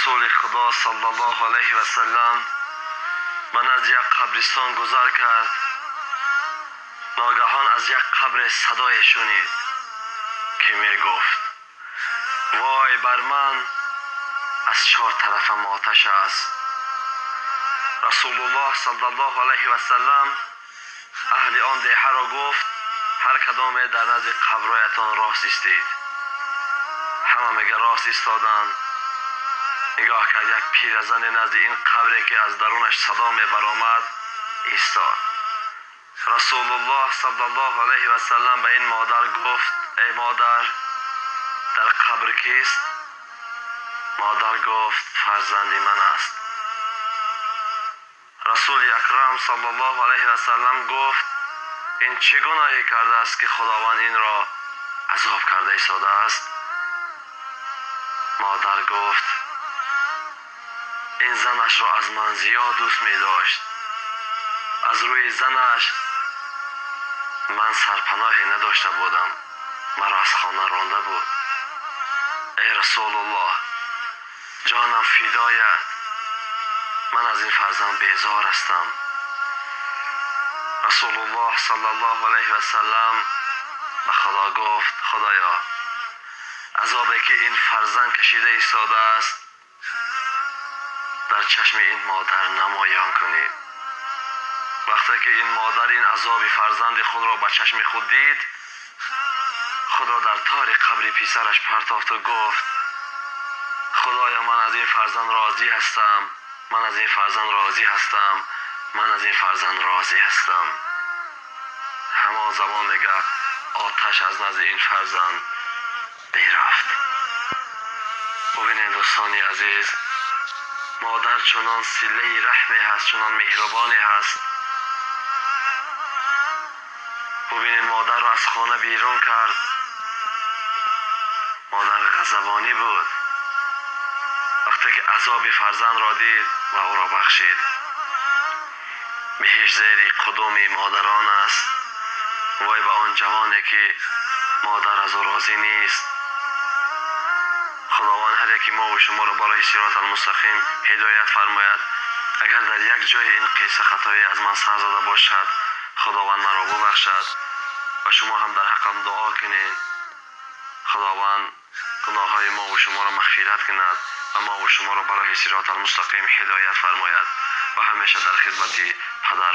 Расули Худо саллаллоҳу алайҳи васаллам ба назди як қабристон гузар кард. Ногаҳон аз як қабр садое шунид, ки мегуфт: вой бар ман, аз чор тарафам оташ аст. Расулуллоҳ саллаллоҳу алайҳи васаллам аҳли он деҳаро гуфт: ҳар кадоме дар назди қабрҳоятон рост истед. Ҳама мега рост истоданд. Нигоҳ кард, як пиразане назди ин қабре, ки аз дарунаш садо мебаромад, истод. Расулуллоҳ саллаллоҳу алайҳи васаллам ба ин модар гуфт: эй модар, дар қабр кист? Модар гуфт: фарзанди ман аст. Расули Акрам саллаллоҳу алайҳи васаллам гуфт: ин чӣ гуноҳе кардааст, ки Худованд инро азоб карда истодааст? Модар гуфт: ин занашро аз ман зиёд дӯст медошт. Аз рӯи занаш ман сарпаноҳе надошта будам, маро аз хона ронда буд. Эй Расулуллоҳ, ҷонам фидоят, ман аз ин фарзанд безор ҳастам. Расулуллоҳ саллаллоҳу алайҳи васаллам ба Худо гуфт: Худоё, азобе ки ин фарзанд кашида истодааст, дар чашми ин модар намоён кунед. Вақте ки ин модар ин азоби фарзанди худро ба чашми худ дид, худро дар тори қабри писараш партофт ва гуфт: Худоё, ман аз ин фарзанд розӣ ҳастам, ман аз ин фарзанд розӣ ҳастам, ман аз ин фарзанд розӣ ҳастам. Ҳамон замон мега оташ аз назди ин фарзанд бирафт. Бубинед, дӯстони азиз, модар чунон силаи раҳме ҳаст, чунон меҳрубоне ҳаст. Бубинед, модарро аз хона берун кард. Модар ғазабонӣ буд. Вақте ки азоби фарзандро дид ва ӯро бахшид. Биҳишт зери қудуми модарон аст. Вой ба он ҷавоне, ки модар аз ӯ розӣ нест. Худованд ҳар яки мо ва шуморо барои сироти мустақим ҳидоят фармояд. Агар дар як ҷои ин қисса хатое аз ман сар зада бошад, Худованд маро бубахшад ва шумо ҳам дар ҳаққам дуо кунед. Худованд гуноҳҳои мо ва шуморо мағфират кунад ва мо ва шуморо барои сироти мустақим ҳидоят фармояд ва ҳамеша дар хидмати падар